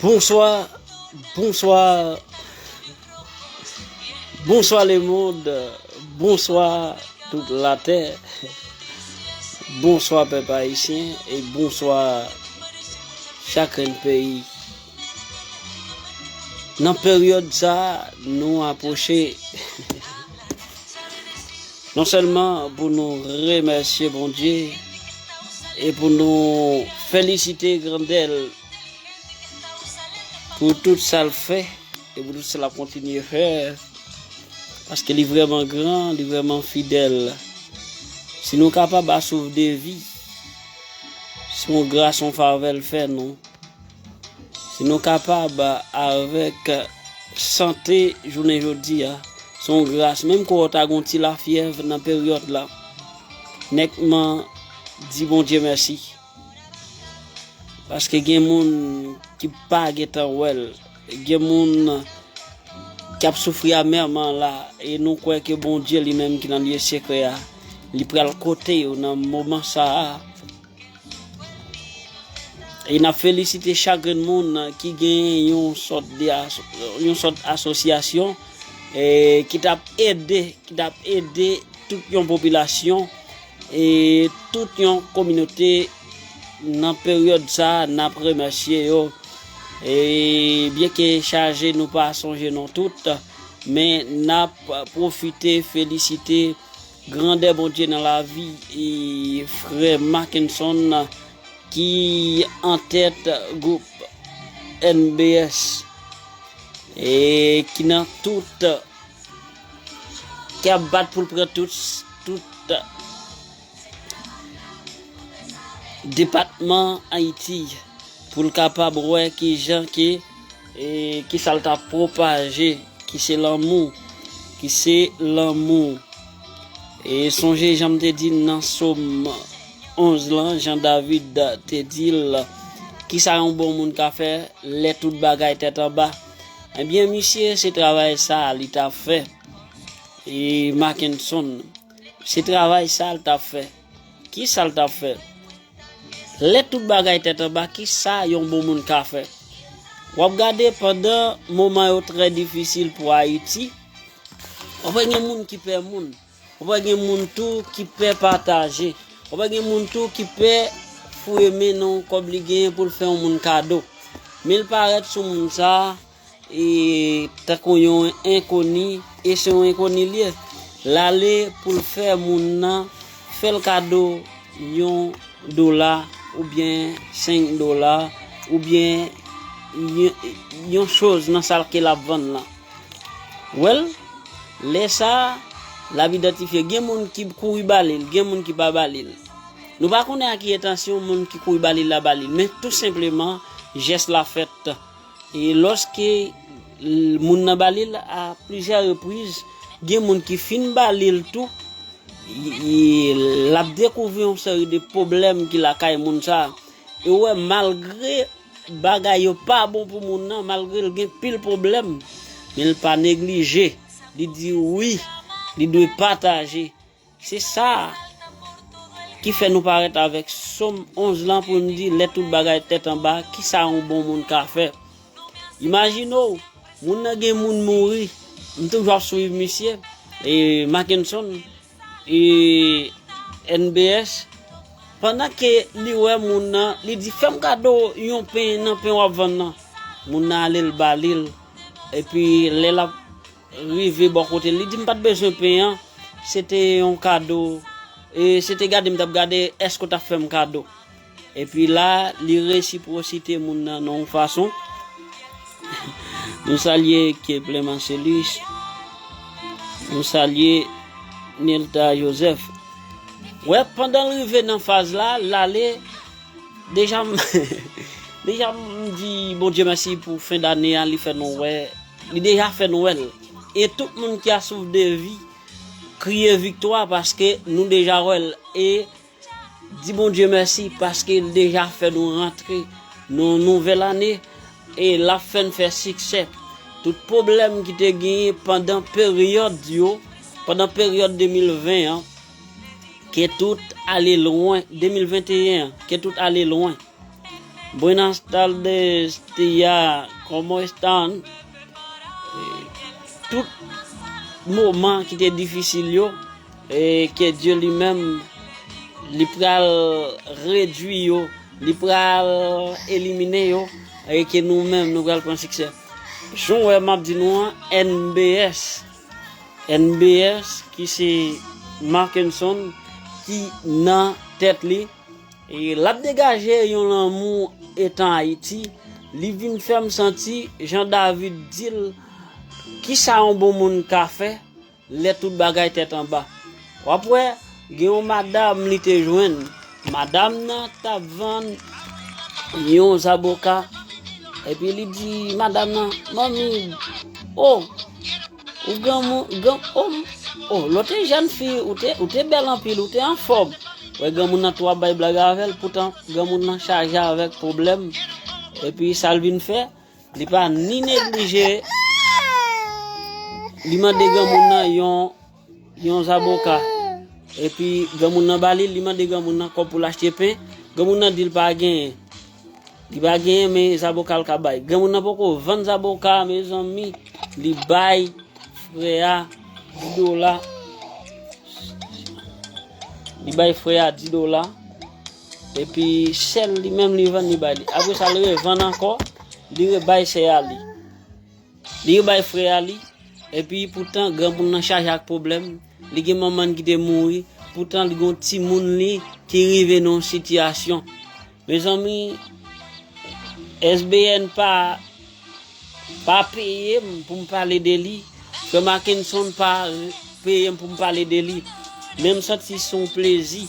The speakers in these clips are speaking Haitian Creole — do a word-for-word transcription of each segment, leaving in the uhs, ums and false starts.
Bonswa, bonswa, bonswa lemonn, bonswa tout latè, bonswa pèp ayisyen e bonswa chak grenn peyi. Nan peryòd sa a, nou apwoche non sèlman pou nou remèsye Bondye e pou nou felisite grandè l pou tout sa l fè e pou tout sa l ap kontinye fè, paske li vrèman gran, li vrèman fidèl. Si nou kapab a souf de vi, se yon gras, yon favè l fè nou. Si nou kapab avèk sante jounen jodi a, se yon gras. Menm kò w ta gon ti lafyèv nan peryòd la, nèkman di Bondye mèsi. Paske gen moun ki pa gentan wè l. Gen moun ki ap soufri amèman la, e nou kwè ke Bondye li menm ki nan lye sekrè a, li pral kote yo nan moman sa a. E n ap felisite chak grenn moun ki gen yon sòt de aso-, yon sòt asosyasyon, e ki t ap ede, ki t ap ede tout yon popilasyon e tout yon kominote nan peryòd sa a, n ap remèsye yo. E byenke chaje nou pa sonje non tout, men n ap pwofite felisite grandè Bondye nan lavi e frè Mackenson ki antèt gwoup N B S e ki nan tout, ki ap bat pou l pran tout, tout depatman Ayiti pou l kapab wè kijan ke, e, kisa l t ap pwopaje, ki se lanmou, ki se lanmou. E sonje jan m te di nan Sòm onz lan, jan David te di l, kisa yon bon moun ka fè lè tout bagay tèt anba? Ebyen, misye, se travay sa a li t ap fè. E Mackenson, se travay sa a l t ap fè. Kisa l t ap fè? Lè tout bagay tèt anba, kisa yon bon moun ka fè? W ap gade pandan moman yo trè difisil pou Ayiti, w ap wè gen moun ki pè moun. W ap wè gen moun tou ki pè pataje. W ap wè gen moun tou ki pè foure men nan yon kòb li genyen pou l fè yon moun kado. Men l parèt sou moun sa a, e tankou yon enkoni, e se yon enkoni li ye. L ale pou l fè moun nan, fè l kado yon dola, oubyen senk dola, oubyen yon, yon choz nan sa ke l ap vann lan. Wèl, lè sa a, l ap idantifye. Gen moun ki kouri ba li l, gen moun ki pa ba li l. Nou pa konnen a ki entansyon moun ki kouri ba li l la ba li l, men tou senpleman, jès la fèt. E lòske l-, moun nan ba li l a plizyè repriz, gen moun ki fin ba li l tou, e, e l ap dekouvri yon seri de pwoblèm ki lakay moun sa a. E w wè, malgre bagay yo pa bon pou moun nan, malgre l gen pil pwoblèm, men l pa neglije. Li di wi, li dwe pataje. Se sa ki fè nou parèt avèk Sòm onz lan pou n di, lè tout bagay tèt anba, kisa yon bon moun ka fè? Imajine w, moun nan gen moun mouri, m toujou ap swiv misye, e Mackenson, e N B S, pandan ke li wè moun nan, li di, fè m kado yon pen nan pen w ap vann nan. Moun nan ale l ba li l, epi lè l ap rive bò kote l, li di, m pa t bezwen pen an, se te yon kado, e se te gade m t ap gade èske w t ap fè m kado. Epi la, li resipwosite moun nan nan yon fason. Nou salye Keplen Marcelus, nou salye Nelta Joseph. Wè, pandan l rive nan faz la, l ale, deja m, deja m di Bondye mèsi pou fen dane a, li fè nou wè, li deja fè nou wè l. E tout moun ki a souf de vi, kriye viktwa paske nou deja wè l. E di Bondye mèsi paske l deja fè nou rantre nan yon nouvèl ane e l ap fè n fè siksè. Tout pwoblèm ki te genyen pandan peryòd yo, pandan peryòd de mil ven an, ke tout ale lwen, de mil venteyen an, ke tout ale lwen. Buenas tardes, tía, ¿cómo están? E, tout moman ki te difisil yo, e ke Dye li menm, li pral redwi yo, li pral elimine yo, e ke nou menm, nou pral pran siksè. Jan w wè m ap di nou an, N B S, N B S ki se Markenson ki nan tèt li, e l ap degaje yon lanmou etan Ayiti. Li vin fè m santi, jan David di l, kisa yon bon moun ka fè lè tout bagay tèt anba. W ap wè, gen yon madanm li te jwenn. Madanm nan t ap vann yon zaboka. Epi li di madanm nan, "Manmi, o, ou granmoun, gran, o, o, lè w te jèn fi, ou te, ou te bèl anpil, ou te anfòm." Wè, granmoun nan tou ap bay blag avè l, poutan granmoun nan chaje avèk pwoblèm. Epi sa l vin fè, li pa ni neglije, li mande granmoun nan yon, yon zaboka. Epi granmoun nan ba li, li mande granmoun nan kòb pou l achte pen. Granmoun nan di l pa genyen. Li pa genyen, men zaboka l ka bay. Granmoun nan poko vann zaboka, mezanmi. Li bay frè a dis dola. Li bay frè a dis dola. Epi sè l li menm li vann, li bay li. Apre sa, li revann ankò, li rebay sè a li. Li rebay frè a li. Epi poutan, granmoun nan chaje ak pwoblèm. Li gen manman l ki te mouri. Poutan, li gen yon timoun li ki rive nan yon sitiyasyon. Mezanmi, S B N pa, pa peye m pou m pale de li. Frè Mackenson pa peye m pou m pale de li. Men m santi se yon plezi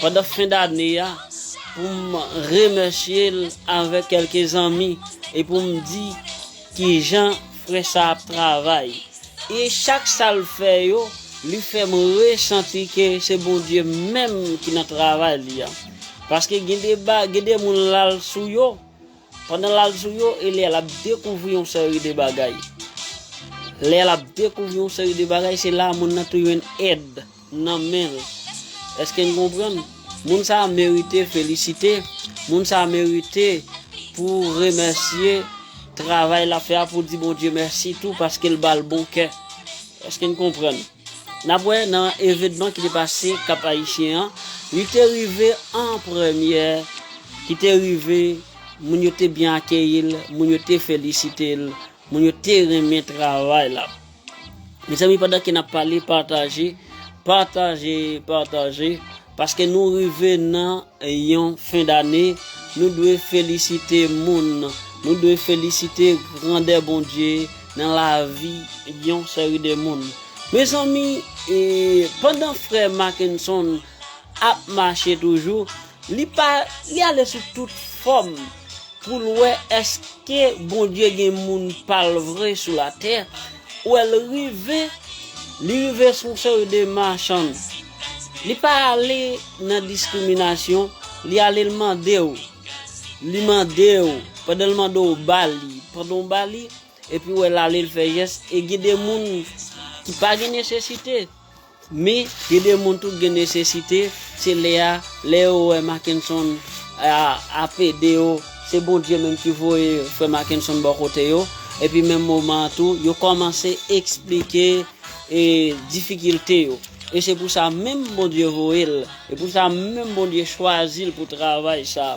pandan fen dane a pou m remèsye l avèk kèlke zanmi e pou m di kijan frè sa ap travay. E chak sa l fè yo, li fè m resanti ke se Bondye menm ki nan travay li a. Paske gen de ba, gen de moun l al sou yo, pandan l al sou yo, e lè l ap dekouvri yon seri de bagay. Lè l ap dekouvri yon seri de bagay, se la moun nan tou jwenn èd nan men l. Èske n konprann? Moun sa a merite felisite. Moun sa a merite pou remèsye travay l ap fè a, pou di Bondye mèsi tou paske l ba l bon kè. Èske n konprann? N ap wè nan evenman ki te pase Kap Ayisyen an, li te rive an premyè, ki te rive, moun yo te byen akeyi l, moun yo te felisite l, moun yo te renmen travay la. Mezanmi, pandan ke n ap pale, pataje, pataje, pataje, paske nou rive nan yon fen dane, nou dwe felisite moun, nou dwe felisite grandè Bondye nan lavi yon seri de moun. Mezanmi, e, pandan frè Mackenson ap mache toujou, li pa, li ale sou tout fòm pou l wè èske Bondye gen moun pa l vre sou latè. Wè l rive, li rive sou yon seri de machann. Li pa ale nan diskriminasyon, li ale l mande w. Li mande w, pandan l mande w ba li, pandan w ba li, epi wè l ale l fè jès, e gen de moun ki pa gen nesesite. Men, gen de moun tou ki gen nesesite, se lè a, lè yo wè Mackenson a, ap ede yo, se Bondye menm ki voye frè Mackenson bò kote yo, epi menm moman an tou, yo kòmanse eksplike, e, difikilte yo. E se pou sa menm Bondye voye l, e pou sa menm Bondye chwazi l pou travay sa.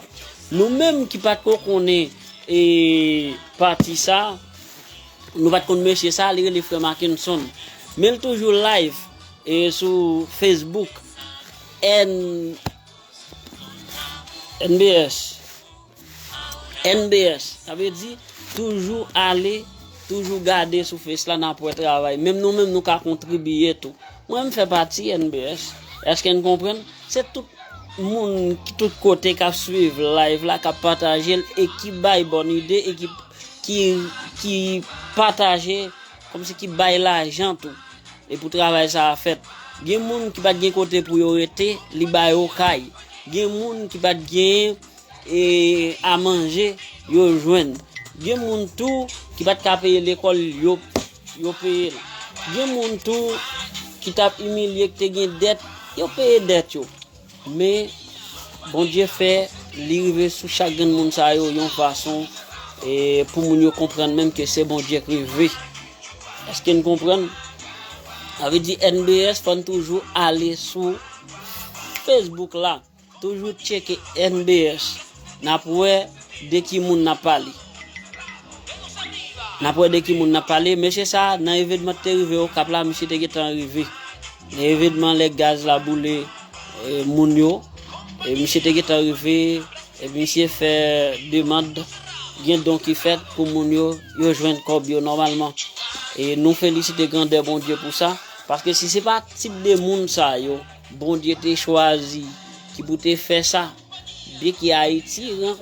Nou menm ki pa t ko konnen, e, pati sa, nou pa t konn mesye sa, li rele frè Mackenson. Men l toujou live, e, sou Facebook. N, N B S. N B S. Sa vle di, toujou ale, toujou gade sou Face la, n ap wè travay. Menm nou menm, nou ka kontribiye tou. Mwen, m fè pati N B S. Èske n konprann? Se tout moun ki tout kote k ap swiv live la, k ap pataje l e ki bay bòn ide e ki, ki, ki pataje, kòmsi ki bay lajan tou. E pou travay sa a fèt. Gen moun ki pa t gen kote pou yo rete, li ba yo kay. Gen moun ki pa t gen, e, a manje, yo jwenn. Gen moun tou ki pa t ka peye lekòl, yo, yo peye l. Gen moun tou ki t ap imilye, ki te gen dèt, yo peye dèt yo. Men, Bondye fè Li rive sou chak grenn moun sa yo yon fason e pou moun yo konprann menm ke se Bondye k rive. Èske n konprann? Sa vle di N B S, fò n toujou ale sou Facebook la. Toujou tcheke N B S. N ap wè de ki moun n ap pale. N ap wè de ki moun n ap pale. Mesye sa, nan evenman te rive Okap la, misye te gentan rive. Nan evenman lè gaz la boule e, moun yo, e, misye te gentan rive, e, misye fè demann, gen don ki fèt pou moun yo, yo jwenn kòb yo nòmalman. E nou felisite grandè Bondye pou sa, paske si se pa tip de moun sa yo, Bondye te chwazi ki pou te fè sa, byen ki Ayiti, ran,